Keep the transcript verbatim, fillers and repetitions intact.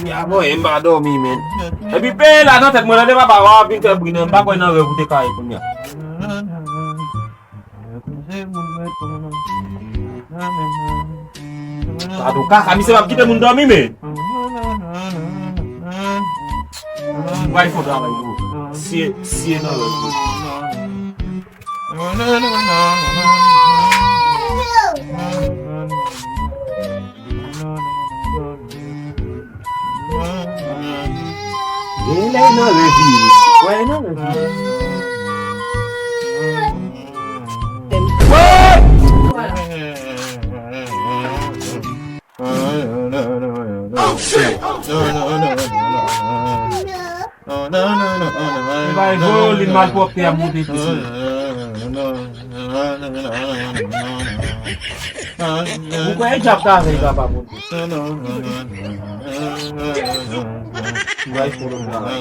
Ya, bon, e m pa dòmi, men. Epi, peye la nan tèt mwen, tande papa, w ap vin fè bri nan, m pa kwè nan rèv ou te ka ye kounye a. Sa tou kaka, misye p ap kite moun dòmi, men. M pral fè yon travay pou ou. Si, si e nan rèv ou. Genlè nan rèv li ye. Wè, nan rèv li ye. Se pa yon volin malpwòpte ap monte plis. Ou kwè e dyab ka avè l, papa Bondye? Ou va fè yon travay.